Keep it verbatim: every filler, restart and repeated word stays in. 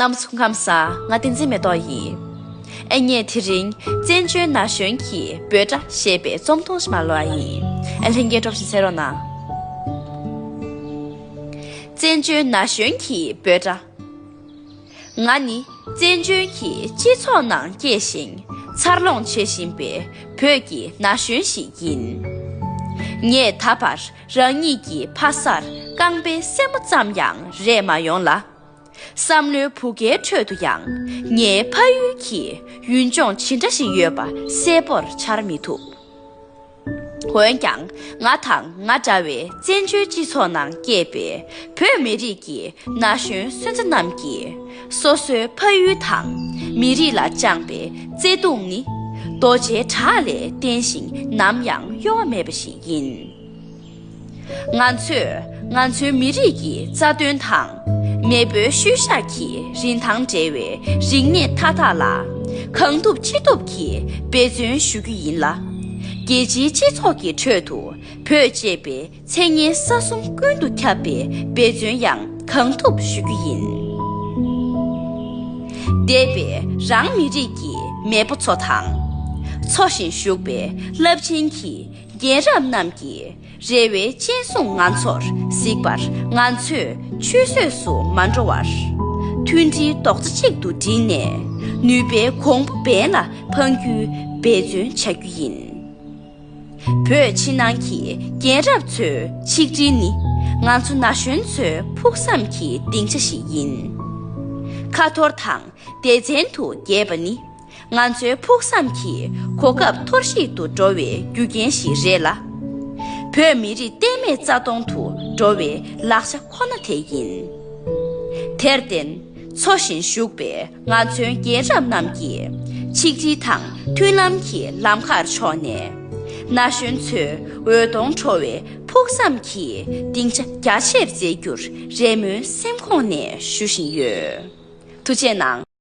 རྣམ་པ་ཚོ་སྐུ་ཁམས་བཟང་། ང་བསྟན་འཛིན་མེ་ཏོག་ཡིན། ཨེ་ངས་དེ་རིང་བཙན་བྱོལ་ན་གཞོན་གྱི་འབོད་སྒྲ་ཞེས་པའི་རྩོམ་ཐུང་ཞིག་མར་ཀློག་ཡིན། ཨེ་ལྷན་རྒྱས་སྤྲོ་ཞིང་གསན་རོགས་གནང་། བཙན་བྱོལ་ན་གཞོན་གྱི་འབོད་སྒྲ། ང་ནི་བཙན་བྱོལ་གྱི་སྤྱི་ཚོགས་ནང་སྐྱེས་ཤིང་འཚར་ལོངས་བྱེད་བཞིན་པའི་བོད་ཀྱི་ན་གཞོན་ཞིག་ཡིན། ངས་ད་བར་རང་ཉིད་ཀྱི་ཕ་སར་རྐང་པའི་སེན་མོ་ཙམ་ཡང་རེག་མ་ཡོང་ལ། བསམ་བློའི་བུ་གའི་ཁྲོད་དུ་ཡང་ངའི་ཕ་ཡུལ་གྱི་ཡུལ་ལྗོངས་ཇི་འདྲ་ཞིག་ཡོད་པ་གསལ་པོར་འཆར་མི་ཐུབ། འོན་ཀྱང་ང་དང་ང་འདྲ་བའི་བཙན་བྱོལ་སྤྱི་ཚོགས་ནང་སྐྱེས་པའི་བོད་མི་རིགས་ཀྱི་ན་གཞོན་སོན་རྩ་རྣམས་ཀྱིས་སོ་སོའི་ཕ་ཡུལ་དང་མི་རིགས་ལ་བཅངས་པའི་བརྩེ་དུང་ནི་རྡོ་རྗེའི་བྲག་ལས་བརྟན་ཞིང་ནམ་ཡང་གཡོ་བ་མེད་པ་ཞིག་ཡིན། ང་ཚོས་ང་ཚོའི་མི་རིགས་ཀྱི་རྩ་དོན་དང་མེས་པོའི་ཤུལ་བཞག་གི་རིན་ཐང་བྲལ་བའི་རིག་གནས་མཐའ་དག་ལ་གང་ཐུབ་ཅི་ཐུབ་ཀྱིས་འབད་བརྩོན་ཞུ་རྒྱུ་ཡིན་ལ། རྒྱལ་སྤྱིའི་སྤྱི་ཚོགས་ཀྱི་ཁྲོད་དུ་བོད་ཅེས་པའི་མཚན་སྙན་ས་གསུམ་ཀུན་ཏུ་ཁྱབ་པའི་འབད་བརྩོན་ཡང་གང་ཐུབ་ཞུ་རྒྱུ་ཡིན། འདས་པའི་རང་མི་རིགས་ཀྱི་མེས་པོ་ཚོ་དང་། འཚོ་ཞིང་བཞུགས་པའི་རླབས་ཆེན་གྱི་རྒན་རབས་རྣམས་ཀྱི་རེ་བའི་སྤྱན་ཟུང་ང་ཚོར་གཟིགས་པར་ང་ཚོས་ཆུད་ཟོས་སུ་མ་འགྲོ་བར། མཐུན་སྒྲིལ་རྡོག་རྩ་གཅིག་ཏུ་བསྒྲིལ་ནས་ནུས་པའི་གོང་བུ་འབེན་ལ་འཕང་རྒྱུའི་འབད་བརྩོན་བྱ་རྒྱུ་ཡིན། བོད་ཕྱི་ནང་གི་རྒན་རབས་ཚོའི་ཆིག་སྒྲིལ་ནི་ང་ཚོ་ན་གཞོན་ཚོའི་ཕུགས་བསམ་གྱི་སྡིངས་ཆ་ཞིག་ཡིན། ཁ་འཐོར་དང་སྡེ་ཚན་དུ་གྱེས་པ་ནི་ང་ཚོའི་ཕུགས་བསམ་གྱི་གོ་སྐབས་འཐོར་བཤིག་ཏུ་འགྲོ་བའི་རྒྱུ་རྐྱེན་ཞིག་རེད་ལ། བོད་མི་རིགས་གཏན་མེད་རྩ་སྟོང་དུ་འགྲོ་བའི་ལག་ཆ་ཁོ་ན་དེ་ཡིན། དེར་བརྟེན། འཚོ་ཞིང་བཞུགས་པའི་ང་ཚོའི་རྒན་རབས་རྣམས་ཀྱིས་ཆིག་སྒྲིལ་དང་མཐུན་ལམ་གྱི་ལམ་ཁར་ཕྱོགས་ནས། ན་གཞོན་ཚོའི་འོད་སྟོང་འཕྲོ་བའི་ཕུགས་བསམ་གྱི་སྡིངས་ཆ་རྒྱ་ཆེར་མཛད་རྒྱུར་རེ་སྨོན་སེམས་ཁོང་ནས་ཞུ་བཞིན་ཡོད། ཐུགས་རྗེ་གནང་།